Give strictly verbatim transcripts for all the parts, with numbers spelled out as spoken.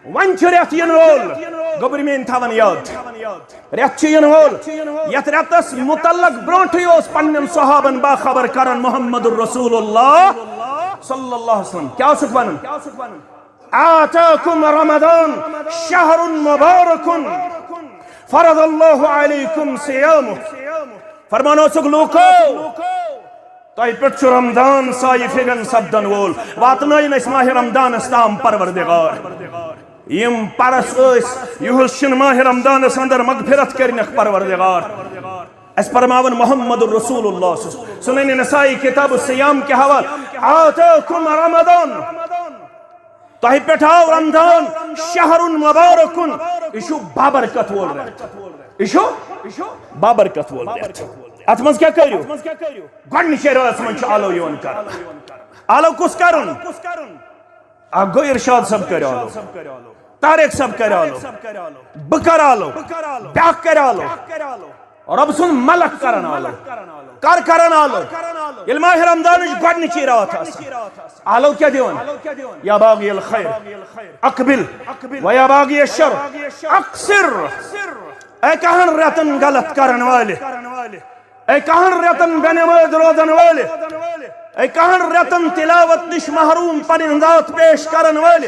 وۄنۍ چھُ رٮ۪تھ یِنہٕ وول، گوٚبرۍ میٲنۍ تھاوان یاد، رٮ۪تھ چھُ یِنہٕ وول، یتھ رٮ۪تس متعلق برونٹھٕے اوس پننٮ۪ن صحابن باخبر کران محمد رسول اللہ صلی اللہ علیہ وسلم۔ کیٛاہ اوسُکھ ونان؟ آتاکم رمضان شہر مبارک فرض اللہ علیکم صیامہ۔ فرمان اوسُکھ، لوٗکو، تۄہہِ پٮ۪ٹھ چھُ رمضان سایہِ فِگن سپدن وول، واتنٲیِن أسۍ ماہِ رمضانس تام پروردگار۔ یِم پرس ٲسۍ، یِہُس چھِنہٕ ماہِ رمضانس اندر مغفرت کٔرنکھ پروردگار۔ اَسہِ پرماوان محمد رسول اللہ صلی اللہ علیہ وسلم۔ سنن نسائی کتاب الصیام کہِ حوالہٕ، آتاکم رمضان، تۄہہِ پٮ۪ٹھ آو رمضان، شہر مبارکن، یہِ چھُ بابرکت وول رٮ۪تھ، یہِ چھُ بابرکت وول رٮ۪تھ۔ اتھ منٛز کیٛاہ کٔرِو؟ گۄڈنِچے رٲژ منٛز چھُ آلو یِوان کرنہٕ۔ آلو کُس کرُن؟ اکھ گوٚو ارشاد صٲب کٔرِو آلو، طارق صٲب کٔرِو آلو، بہٕ کرٕ آلو، بیٛاکھ کرِ آلو۔ رۄب سُنٛد ملک کرن آلو۔ کر کرن آلو؟ ییٚلہِ ماہِ رمضانٕچ گۄڈنِچی راتھ آسان۔ آلو کیٛاہ دِوان؟ یا باغی الخیر اقبل و یا باغی الشر اقصر۔ اے کہن رٮ۪تن غلط کرن والہِ، اے کہن رٮ۪تن بے نماز روزن والہِ، اے کہن رٮ۪تن تلاوت نِش محروم پنٕنۍ ذات پیش کرن والہِ،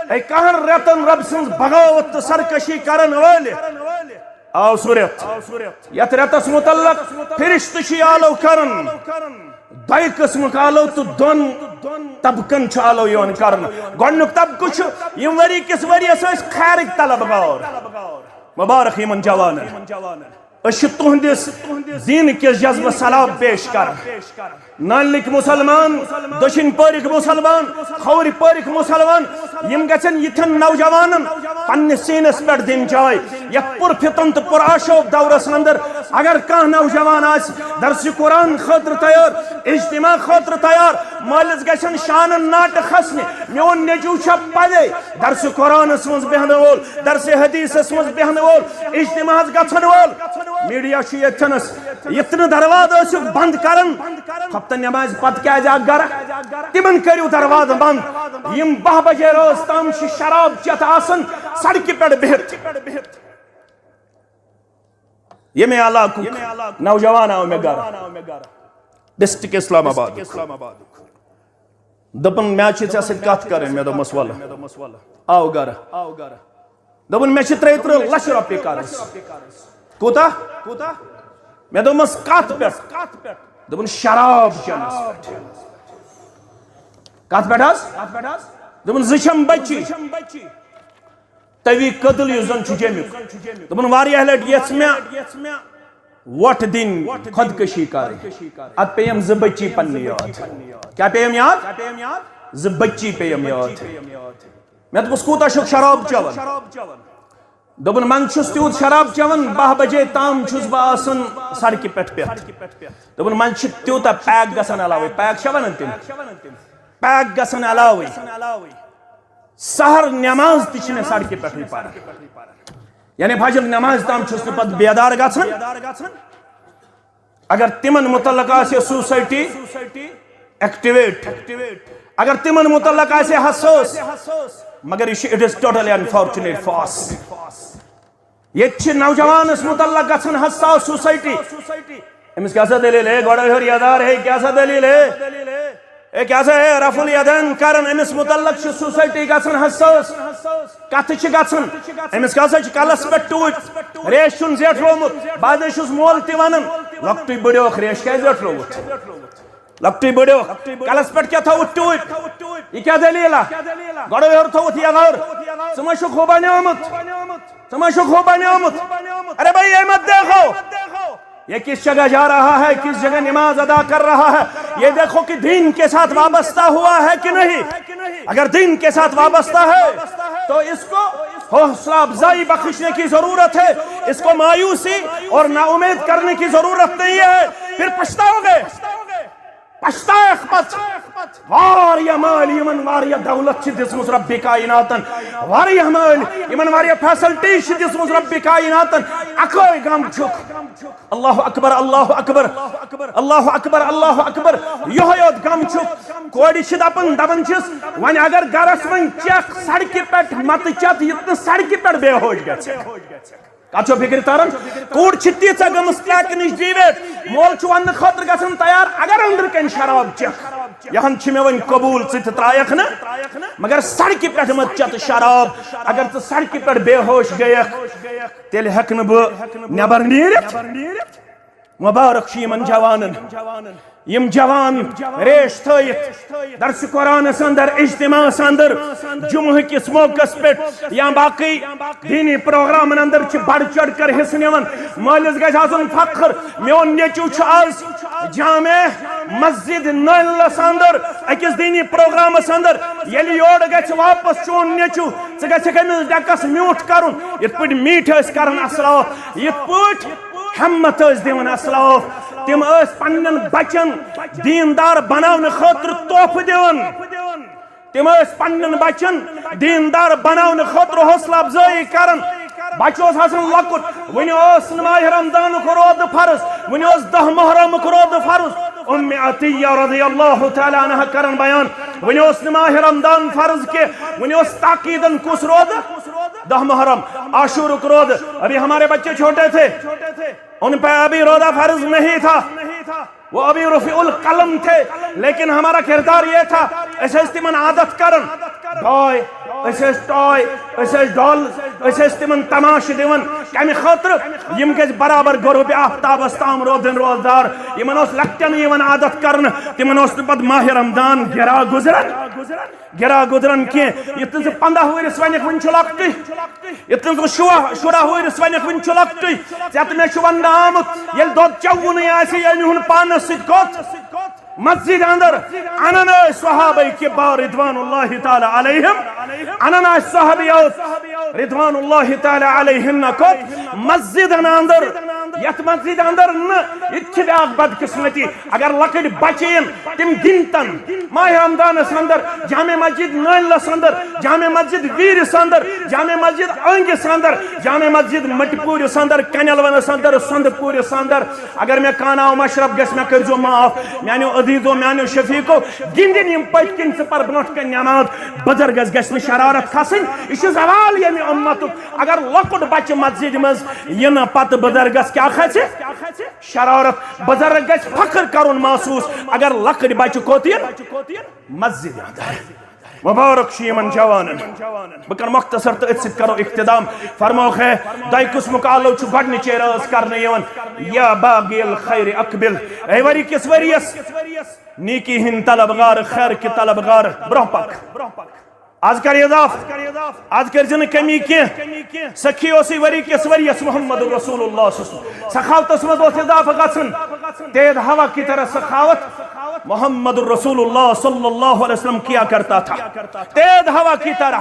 اے کہن رٮ۪تن رۄب سٕنٛز بغاوت تہٕ سرکشی کرن والہِ۔ آو سُہ رٮ۪تھ، یتھ رٮ۪تس متعلق فرشتہٕ چھِ آلو کران۔ دۄیہِ قٕسمُک آلو تہٕ دۄن طبقن چھُ آلو یِوان کرنہٕ۔ گۄڈنیُک طبقہٕ چھُ، یِم ؤری کِس ؤریس ٲسۍ خیرٕکۍ طلبگار، مبارک یِمن جوانن۔ أسۍ چھِ تُہنٛدِس دین کِس جذبس سلام پیش کران۔ نالنٕکۍ مُسلمان، دٔچھِنۍ پورِکۍ مُسلمان، کھوورِ پورِکۍ مُسلمان، یِم گژھن یِتھٮ۪ن نوجوانن پننِس سیٖنس پٮ۪ٹھ دِنۍ جاے۔ یتھ پُرفتن تہٕ پُرآشوب دورس اندر اگر کانٛہہ نوجوان آسہِ درسِ قرآن خٲطرٕ تیار، اجتماع خٲطرٕ تیار، مٲلِس گژھن شانن ناٹہٕ کھسنہِ، میون نیٚچو چھا پرے درسِ قرآنس منٛز بیہنہٕ وول، درسِ حدیثس منٛز بیہنہٕ وول، اجتماعس گژھن وول۔ میڈیا چھُ ییٚتھٮ۪نس، یِتھ نہٕ دروازٕ ٲسِو بند کران، خۄفتن نمازِ پتہٕ کیازِ آکھ گرٕ؟ تِمن کٔرِو دروازٕ بند۔ یِم باہ بجے رٲژ تام چھِ شراب چٮ۪تھ آسان سڑکہِ پٮ۪ٹھ بِہِتھ۔ ییٚمے علاقُک نوجوان آو مےٚ گرٕ، ڈسٹرکٹ اسلام آباد۔ دوٚپُن، مےٚ چھِ ژےٚ سۭتۍ کتھ کرٕنۍ۔ مےٚ دوٚپمس، ولہٕ۔ آو گرٕ۔ دوٚپُن، مےٚ چھِ ترٛیہِ ترٕٛہ لچھ رۄپیہِ قرض۔ کوٗتاہ؟ مےٚ دوٚپمس، کتھ پٮ۪ٹھ؟ دوٚپُن، شراب چٮ۪نس پٮ۪ٹھ۔ کتھ پٮ۪ٹھ حظ؟ دوٚپُن، زٕ چھم بچی۔ تٔوی کٔدٕل یُس زن چھُ جیٚمیُک۔ دوٚپُن، واریاہ لٹہِ یژھ مےٚ وۄٹھ دِنۍ، خۄدکشی کرٕنۍ۔ اتھ پیٚیَم زٕ بچی پننہِ یاد۔ کیٛاہ پیٚیَم یاد؟ زٕ بچی پیٚیَم یاد۔ مےٚ دوٚپُس، کوٗتاہ چھُکھ شراب چٮ۪وان؟ دوٚپُن، منٛزٕ چھُس تیوٗت شراب چٮ۪وان، باہ بجے تام چھُس بہٕ آسان سڑکہِ پٮ۪ٹھ پٮ۪تھ۔ دوٚپُن، منٛزٕ چھِ تیوٗتاہ پیک گژھان علاوے، پیک چھا ونان تِم؟ پیک گژھان علاوے۔ سحر نماز تہِ چھِ مےٚ سڑکہِ پٮ۪ٹھٕے پران۔ یعنی فجر نماز تام چھُس نہٕ پتہٕ بیدار گژھان۔ اگر تِمن متعلق آسہِ ہے سوسائٹی ایکٹیویٹ، اگر تِمن متعلق آسہِ ہے حساس، مگر یہِ چھُ، it is totally unfortunate false۔ ییٚتہِ چھِ نوجوانس متعلق گژھان حساس سوسائٹی۔ أمِس کیٛاہ سا دٔلیٖل ہے؟ گۄڈٕ ہیوٚر یدار ہے، کیٛاہ سا دٔلیٖل ہے؟ اے کیٛاہ سا ہے، رفع الیدین کران، أمِس متعلق چھِ سوسائٹی گژھان حساس۔ کتھٕ چھِ گژھان، أمِس کیٛاہ سا چھِ کلس پٮ۪ٹھ ٹوٗپۍ، ریش چھُن زیٹھرومُت۔ بعضے چھُس مول تہِ ونان، لۄکٹُے بٔڑیوکھ، ریش کیٛازِ زیٹھرووُتھ؟ لۄکٹُے بٔڑیوکھ، کلس پٮ۪ٹھ کیٛاہ تھوٚوُتھ ٹوٗپۍ؟ یہِ کیٛاہ دٔلیٖلہ؟ گۄڈٕ ہیوٚر تھوٚوُتھ یدار، ژٕ ما چھُکھ ہُہ بنیومُت؟ ژٕ ما چھُکھ ہُہ بنیومُت؟ ارے بھائی، یہ مت دیکھو، یہ کس جگہ جا رہا ہے، کس جگہ نماز ادا کر رہا ہے۔ یہ دیکھو کہ دین کے ساتھ وابستہ ہوا ہے کہ نہیں۔ اگر دین کے ساتھ وابستہ ہے تو اس کو حوصلہ افزائی بخشنے کی ضرورت ہے، اس کو مایوسی اور نا امید کرنے کی ضرورت نہیں ہے، پھر پچھتاؤ گے، پچھتائے مت۔ واریاہ مٲلۍ، یِمن واریاہ دولت چھِ دِژمٕژ رب کائناتن، واریاہ مٲلۍ، یِمن واریاہ فیسلٹیز چھِ دِژمٕژ رب کائناتن، اکوے غم چھُکھ۔ اللہ اکبر، اللہ اکبر، اللہ اکبر، اللہ اکبر۔ یہوے یوت غم چھُکھ۔ کورِ چھِ دپان، دپان چھِس، وۄنۍ اگر گرس منٛز چکھ سڑکہِ پٮ۪ٹھ متہٕ چتھ، یُتھ نہٕ سڑکہِ پٮ۪ٹھ بے ہوش گژھِ۔ کتھ چھو فکرِ تران؟ کوٗر چھِ تیٖژاہ گٔمٕژ کرٛیکہٕ نِش ڈیویٹ، مول چھُ وننہٕ خٲطرٕ گژھان تیار، اگر أنٛدرٕ کنہِ شراب چکھ، یہِ ہن چھِ مےٚ وۄنۍ قبوٗل، ژٕ تہِ ترٛایکھ نہٕ، مگر سڑکہِ پٮ۪ٹھ مت چتھ شراب۔ اگر ژٕ سڑکہِ پٮ۪ٹھ بے ہوش گٔیکھ، تیٚلہِ ہٮ۪کہٕ نہٕ بہٕ نٮ۪بر نیٖرِتھ۔ مبارک چھُ یِمن جوانن، یِم جوان ریش تھٲیِتھ درس قرآنس اندر، اجتماعس اندر، جمعہ کِس موقعس پٮ۪ٹھ یا باقٕے دینی پروگرامن اندر چھِ بڑھ چڑھ کر حصہٕ نِوان۔ مٲلِس گژھِ آسُن فخر، میون نیٚچو چھُ آز جامع مسجد نٲلِس اندر أکِس دینی پروگرامس اندر۔ ییٚلہِ یورٕ گژھِ واپس چون نیٚچو، ژٕ گژھکھ أمِس ڈیکس میوٗٹھ کرُن، یِتھ پٲٹھۍ میٖٹھۍ ٲسۍ کران اسلاف، یِتھ پٲٹھۍ ہمت ٲسۍ دِوان اسلاف۔ تِم ٲسۍ پننٮ۪ن بچن دیندار بناونہٕ خٲطرٕ تحفہٕ دِوان۔ تِم ٲسۍ پننٮ۪ن بچن دیندار بناونہٕ خٲطرٕ حوصلہٕ افزٲیی کران۔ بچہٕ اوس آسان لۄکُٹ، وُنہِ اوس نہٕ ماہِ رمضانُک روزٕ فرض، وُنہِ اوس دَہ محرمُک روزٕ فرض۔ ام عطیہ رضی اللہ تعالیٰ عنہ کران بیان، وُنہِ اوس نہٕ ماہِ رمضان فرض کینٛہہ، وُنہِ اوس تاکیدن کُس روزٕ؟ دَہ محرم، عاشورُک روزٕ۔ ابھی ہمارے بچے چھوٹے تھے، ان پہ ابھی روزہ فرض نہیں تھا، وہ ابھی رفیع القلم تھے، لیکن ہمارا کردار یہ تھا، أسۍ ٲسۍ تِمن عادت کران، ڈاے، أسۍ ٲسۍ ٹاے، أسۍ ٲسۍ ڈال، أسۍ ٲسۍ تِمن تماشہٕ دِوان۔ کمہِ خٲطرٕ؟ یِم گژھِ برابر غروب آفتابس تام روزٕنۍ روزدار۔ یِمن اوس لۄکٹٮ۪ن یِوان عادت کرنہٕ، تِمن اوس نہٕ پتہٕ ماہِ رمضان گرا گُزران۔ گرا گُزران کینٛہہ۔ یِتھ کٔنۍ زِ پنٛداہ وُہرِس ونکھ وُنہِ چھُ لۄکٹُے، یِتھ کٔنۍ زِ شُراہ، شُراہ وُہرِس ونکھ وُنہِ چھُ لۄکٹُے، ژےٚ تہٕ مےٚ چھُ وننہٕ آمُت، ییٚلہِ دۄد چووُنٕے آسہِ، یہِ أنۍ ہُن پانس سۭتۍ کوٚت؟ مسجد اندر۔ انان ٲسۍ صحابہ کبار رضوان اللہ تعالیٰ علیہم، انان ٲسۍ صحابی رضوان اللہ تعالیٰ علیہم نہ کوٚت؟ مسجد اندر۔ یتھ مسجد اندر نہٕ، یہِ تہِ چھِ بیاکھ بدقسمتی۔ اگر لۄکٕٹۍ بچہٕ یِن، تِم گِنٛدتن ماہِ رمضانس اندر، جامع مسجد نٲلِس اندر، جامع مسجد ویرِس اندر، جامع مسجد أنگِس اندر، جامع مسجد مٹپوٗرِس اندر، کنیلونس اندر، سۄندٕ پوٗرِس اندر۔ اگر مےٚ کانٛہہ ناو مشرف گژھِ، مےٚ کٔرۍزیو معاف۔ میانیو عزیزو، میانیو شفیقو، گِنٛدِن یِم پٔتۍ کِنۍ ژٕ پر برونٛٹھ کنہِ نٮ۪ماز۔ بُزرگس گژھِ نہٕ شرارت کھسٕنۍ، یہِ چھُ زوال ییٚمہِ اُمتُک۔ اگر لۄکُٹ بچہٕ مسجدِ منٛز یِنہٕ پتہٕ بُزرگس کیٛاہ کھسہِ؟ شرارت۔ بُزرگ گژھِ فخر کرُن محسوس اگر لۄکٕٹۍ بچہٕ کوٚت یِن؟ مسجد اندر۔ مبارک چھُ یِمن جوانن۔ بہٕ کرٕ مختصر تہٕ أتھۍ سۭتۍ کرو اختتام۔ فرموکھ ہے، دۄیہِ قٕسمُک آلو چھُ گۄڈٕنِچے رٲژ کرنہٕ یِوان۔ یا باغی الخیر اقبل۔ اے ؤری کِس ؤریس نیکی ہٕنٛدۍ طلبگار، خیر کہِ طلبگار، برونٛہہ پک۔ از کر اضافہٕ، از کٔرۍ زِ نہٕ کمی کینٛہہ۔ سخی اوسُے ؤری کِس ؤریس محمد رسول اللہ صلی اللہ علیہ وسلم۔ سخاوتس منٛز اوس اضافہٕ گژھان۔ تیز ہوا کی طرح سخاوت۔ محمد رسول اللہ صلی اللہ علیہ وسلم کیا کرتا تھا؟ تیز ہوا کی طرح۔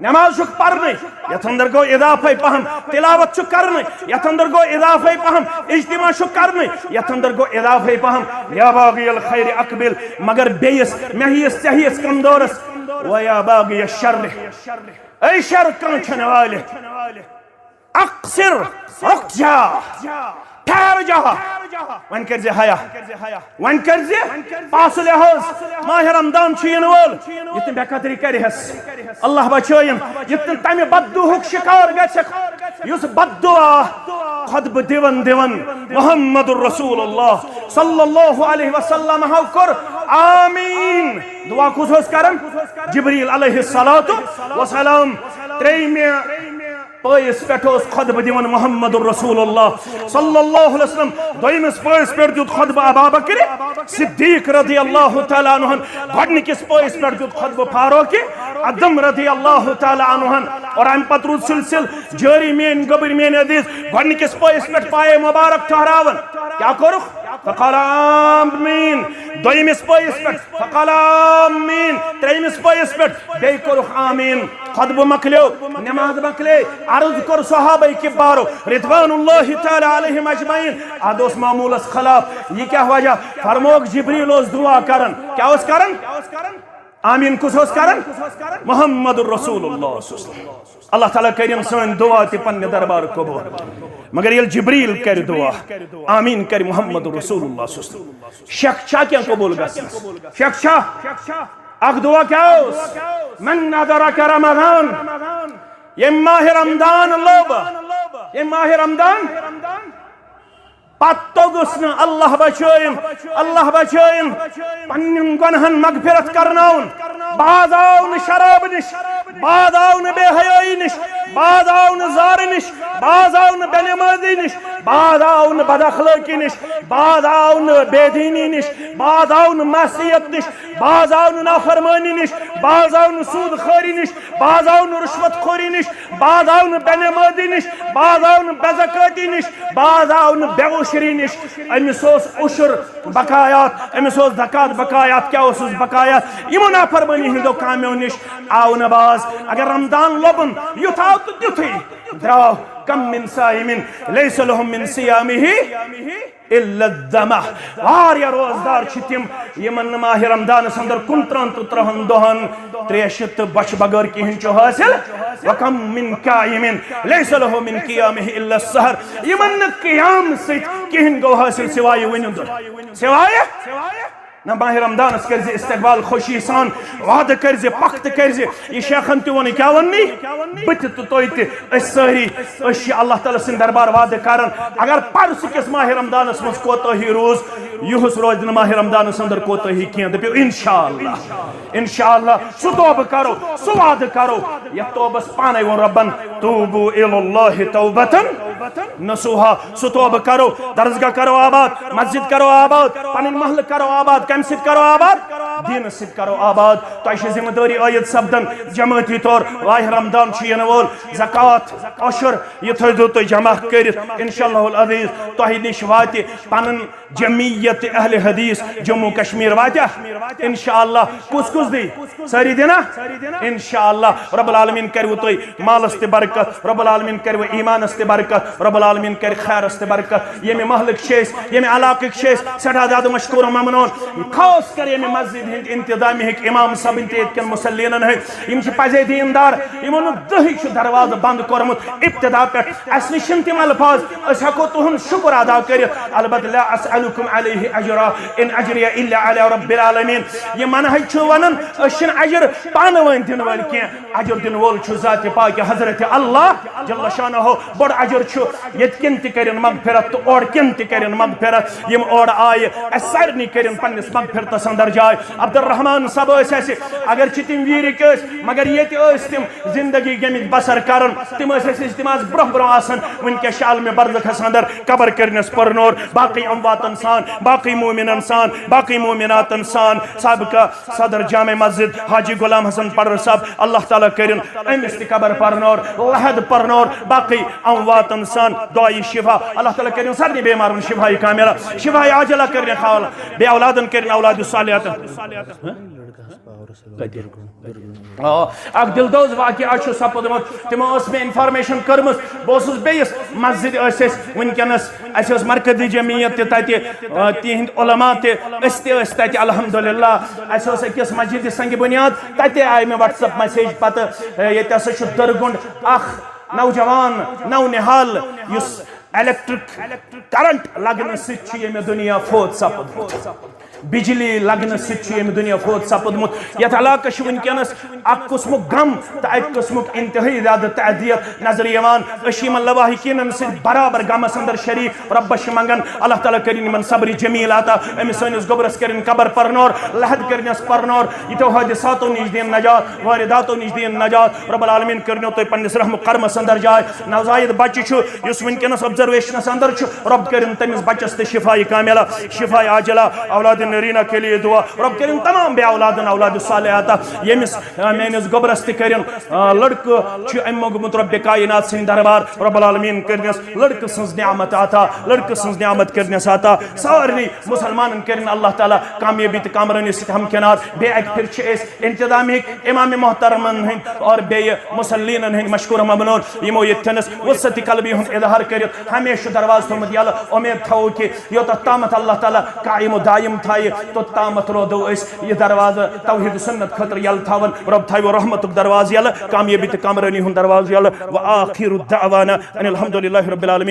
نماز چھُکھ پرنٕے، یتھ اندر گوٚو اضافے پہم۔ تلاوت چھُکھ کرنٕے، یتھ اندر گوٚو اضافے پہم۔ اجتماع چھُکھ کرنٕے، یتھ اندر گوٚو اضافے پہم۔ یا باغی الخیر اقبل، مگر بیٚیِس، مےٚ ہِیِس، ژےٚ ہِیِس کمزورس، و یا باغی الشر، اے شر کانچھن والہِ، اقصر، رُک جا، ٹھہر جا۔ وۄنۍ کٔرۍ زِ حیا، وۄنۍ کٔرۍ زِ پاس لحاظ، ماہِ رمضان چھُ یِنہٕ وول، یہِ تہِ بے قدری کرِہس، اللہ بچٲیِن، یہِ تہِ تمہِ بددُعہُک شکار گژھکھ، یُس بددُعا خطبہٕ دِوان دِوان محمد رسول اللہ صلی اللہ علیہ وسلم ہو کوٚر آمین۔ دعا کُس اوس کران؟ جبریل علیہ الصلوۃ والسلام۔ ترٛیٚیِمہِ پٲیِس پٮ۪ٹھ اوس خطبہٕ دِوان محمد رسول اللہ صلی اللہ علیہ وسلم۔ دوٚیمِس پٲیِس پٮ۪ٹھ دیُت خطبہٕ ابابکر صدیق رضی اللہ تعالیٰ عنہ۔ گۄڈٕنِکِس پٲیِس پٮ۪ٹھ دیُت خطبہٕ فاروق اعظم رضی اللہ تعالیٰ عنہ۔ اور اَمہِ پتہٕ روٗد سلسلہٕ جٲری۔ میٲنۍ گوٚبٕرۍ، میٲنۍ عزیز، گۄڈٕنِکِس پٲیِس پٮ۪ٹھ پایے مبارک ٹھہراوان۔ کیٛاہ کوٚرُکھ؟ فقال آمین۔ دوٚیمِس پٲیِس پٮ۪ٹھ فقال آمین۔ ترٛیٚیمِس پٲیِس پٮ۪ٹھ بیٚیہِ کوٚرُکھ آمین۔ خطبہٕ مۄکلیو، نماز مۄکلے، عرض کوٚر صحابہ کبارو رضوان اللہ تعالی علیہم اجمعین، اتھ اوس معمولس خلاف۔ یہِ کیٛاہ وجہ؟ فرمووُکھ جبریل اوس دعا کران۔ کیٛاہ اوس کران؟ آمین کُس اوس کران؟ محمد رسول اللہ صلی اللہ علیہ وسلم۔ اللہ تعالیٰ کٔرِن سٲنۍ دعا تہِ پننہِ دربار قبول۔ مگر ییٚلہِ جبریل کرِ دعا، آمین کرِ محمد رسول اللہ صلی اللہ علیہ وسلم۔ شک چھا کینٛہہ قبول گژھنس؟ شک چھا؟ اکھ دعا کیٛاہ اوس؟ من ادرک رمضان، ییٚمۍ ماہِ رمضان لوٚب، ییٚمۍ ماہِ رمضان پتہٕ توٚگُس نہٕ، اللہ بچٲیِن، اللہ بچٲیِن پننٮ۪ن گۄنہن مغفرت کرناوُن۔ باز آو نہٕ شراب نِش، باز آو نہٕ بے حیٲیی نِش، باز آو نہٕ زارٕ نِش، باز آو نہٕ بے نمازی نِش، باز آو نہٕ بد اخلٲقی نِش، باز آو نہٕ بے دیٖنی نِش، باز آو نہٕ معصیت نِش، باز آو نہٕ نافرمٲنی نِش، باز آو نہٕ سوٗد خٲری نِش، باز آو نہٕ رُشوت خوری نِش، باز آو نہٕ بے نمازی نِش، باز آو نہٕ بے زکٲتی نِش، باز آو نہٕ بے عشری نِش۔ أمِس اوس عشر بقایات، أمِس اوس زکات بقایات۔ کیٛاہ اوسُس بقایات؟ یِمو نافرمٲنی ہٕنٛدیو کامیو نِش آو نہٕ باز۔ اگر رمضان لوٚبُن، یُتھ آو تہٕ تیُتھُے درٛاو۔ کم من صائم لیس لہ من صیامہ الا الظمأ۔ واریاہ روزدار چھِ تِم یِمن نہٕ ماہِ رمضانس اندر کُنترٕہن تہٕ ترٕٛہن دۄہن تریشہِ تہٕ بۄچھِ بغٲر کِہیٖنۍ چھُ حٲصِل۔ وکم من قائم لیس لہ من قیامہ الا السحر۔ یِمن نہٕ قیام سۭتۍ کِہیٖنۍ گوٚو حٲصِل سوائے وُنِنٛدُر۔ سوائے نہ ماہِ رمضانس کٔرۍ زِ استقبال خوشی سان، وعدٕ کٔرۍ زِ، پختہٕ کٔرۍ زِ۔ یہِ شیخن تہِ ووٚن، کیٛاہ ووٚن نی؟ بہٕ تہِ تہٕ تُہۍ تہِ، أسۍ سٲری، أسۍ چھِ اللہ تعالیٰ سٕنٛدِ دربار وعدٕ کران۔ اگر پرسہٕ کِس ماہِ رمضانس منٛز کوتٲہی روٗز، یُہُس روزِ نہٕ ماہِ رمضانس اندر کوتٲہی کینٛہہ۔ دٔپِو انشاءاللہ، انشاءاللہ سُہ توبہٕ کرو، سُہ وعدٕ کرو، یتھ توبس پانے ووٚن ربن، توبوا الی اللہ توبة نصوحا۔ سُہ توبہٕ کرو، درسگاہ کرو آباد، مسجد کرو آباد، پنٕنۍ محلہٕ کرو آباد۔ کمہِ سۭتۍ کرو آباد؟ دیٖنہٕ سۭتۍ کرو آباد۔ تۄہہِ چھِ ذمہٕ دٲری عٲید سپدان جمٲعتی طور۔ ماہِ رمضان چھُ یِنہٕ وول، زکوٰۃ، عشر، یہِ تھٲیزیو تُہۍ جمع کٔرِتھ۔ انشاءاللہ العزیز تۄہہِ نِش واتہِ پنُن جمعیت اہل حدیث جموں کشمیر واتیاہ؟ انشاءاللہ۔ کُس کُس دی؟ سٲری دینا؟ انشاءاللہ۔ رب العالمین کروٕ تُہۍ مالس تہِ برکت، رب العالمین کروٕ ایمانس تہِ برکت، رب العالمین کرِ خیرس تہِ برکت۔ ییٚمہِ محلٕکۍ چھِ أسۍ، ییٚمہِ علاقٕکۍ چھِ أسۍ سٮ۪ٹھاہ زیادٕ مشکور و ممنون، خاص کر ییٚمہِ مسجد ہٕنٛدۍ انتظامیہ ہٕکۍ امام صٲبٕنۍ تہٕ ییٚتہِ کٮ۪ن مصلینن ہٕنٛدۍ۔ یِم چھِ پزے دیندار، یِمو نہٕ زٕہٕے چھُ دروازٕ بند کوٚرمُت ابتدا پٮ۪ٹھ۔ اَسہِ نِش چھِنہٕ تِم الفاظ، أسۍ ہٮ۪کو تُہُنٛد شُکر ادا کٔرِتھ۔ البتہ لا اسألکم علیہ اجرا، ان اجریہ الا علی رب العالمین۔ یِم منہج چھُ ونان، أسۍ چھِنہٕ اجر پانہٕ وٲنۍ دِنہٕ وٲلۍ کینٛہہ، اجر دِنہٕ وول چھُ ذات پاک حضرت اللہ جل شانہ۔ بوٚڑ اجر چھُ ییٚتہِ کٮ۪ن تہِ کٔرِن مغفرت تہٕ اورٕ کٮ۪ن تہِ کٔرِن مغفرت۔ یِم اورٕ آیہِ، اَسہِ سارنٕے کٔرِن پننِس مغفرتس اندر جاے۔ عبدالرحمان صٲب ٲسۍ اَسہِ، اگر چھِ تِم ویٖرِکۍ ٲسۍ، مگر ییٚتہِ ٲسۍ تِم زندگی گٔمٕتۍ بسر کران۔ تِم ٲسۍ اَسہِ اجتماعس برونٛہہ برونٛہہ آسان۔ وٕنکیٚس چھِ عالمِ برزخس اندر قبر کٔرنس پرنور، باقٕے امواتن سان، باقٕے مومنن سان، باقٕے مومناتن سان۔ سابقہ صدر جامع مسجد حاجی غلام حسن پرر صاحب، اللہ تعالیٰ کٔرِن أمِس تہِ قبر پرنور، لحد پرنور، باقٕے امواتن سان دعایہِ شفا۔ اللہ تعالیٰ کٔرِن سارنٕے بیمارن شفایہِ کاملہ، شفایہِ عاجلہ کٔرِن حوالہ، بیٚیہِ اولادن کٔرِن اولادِ صالحہ۔ آ، اکھ دلدوز واقعہ چھُ سپُدمُت۔ تِمو ٲس مےٚ انفارمیشن کٔرمٕژ۔ بہٕ اوسُس بیٚیِس مسجد، ٲسۍ أسۍ وٕنکیٚنس، اَسہِ ٲس مرکزی جمعیت تہِ تَتہِ، آ، تِہِنٛدۍ علماء تہِ، أسۍ تہِ ٲسۍ تَتہِ الحمدللہ۔ اَسہِ اوس أکِس مسجد سنگِ بنیاد، تَتہِ آیہِ مےٚ WhatsApp message پتہٕ، آ، ییٚتہِ ہسا چھُ دٔرگُنٛڈ اکھ نوجوان، نو نہال، یُس electric current لگنہٕ سۭتۍ چھُ ییٚمہِ دُنیا فوت سپُدمُت۔ بجلی لگنہٕ سۭتۍ چھُ ییٚمہِ دُنیا فوت سپُدمُت۔ یتھ علاقس چھُ وٕنکیٚنس اکھ قٕسمُک غم تہٕ اکہِ قٕسمُک انتہٲئی زیادٕ تعزیت نظرِ یِوان۔ أسۍ چھِ یِمن لواحقینن سۭتۍ برابر غمس اندر شریک۔ رۄبس چھِ منگان، اللہ تعالیٰ کٔرِن یِمن صبرِ جمیل عطا، أمِس سٲنِس گوٚبرس کٔرِن قبر پرنور، لحد کٔرنس پرنور، یِتھیو حٲدثاتو نِش دِیِن نجات، وارداتو نِش دِیِن نجات۔ رب العالمین کٔرِنو تُہۍ پننِس رحم و کرمس اندر جاے۔ نوزاید بچہِ چھُ، یُس وٕنکیٚنس observationس اندر چھُ، رۄب کٔرِن تٔمِس بچس تہِ شفایہِ کاملہ، شفایہِ عاجلہ، اولادِ رینا کے لیے دعا۔ رب کٔرِن تمام بے اولادن اولاد صالح عطا۔ ییٚمِس، آ، میٲنِس گوٚبرس تہِ کٔرِن، آ، لڑکہٕ چھُ أمۍ موٚنگمُت رب کائنات سٕنٛدِ دربار۔ رب العالمین کٔرنس لڑکہٕ سٕنٛز نعمت عطا، لڑکہٕ سٕنٛز نعمت کٔرنس عطا۔ سارنٕے مسلمانن کٔرِن اللہ تعالیٰ کامیٲبی تہٕ کامرٲنی سۭتۍ ہمکنار۔ بیٚیہِ اکہِ پھِرِ چھِ أسۍ انتظامیہٕکۍ امام محترمن ہٕنٛدۍ اور بیٚیہِ مصلینن ہٕنٛدۍ مشکور ممنون، یِمو ییٚتھٮ۪نس وسعت قلبی ہُنٛد اظہار کٔرِتھ ہمیشہٕ چھُ دروازٕ تھوٚومُت یَلہٕ۔ اُمید تھاوو کہِ یوٚتتھ تامَتھ اللہ تعالیٰ قائم و دائم تھایہِ، توٚت تامَتھ روزو أسۍ یہِ دروازٕ توحید و سنت خٲطرٕ یَلہٕ تھاوان۔ رب تھاوِ رحمتُک دروازٕ یَلہٕ، کامیٲبی تہٕ کامرٲنی ہُنٛد دروازٕ یَلہٕ۔ وآخر دعوانا ان الحمد للہ رب العالمین۔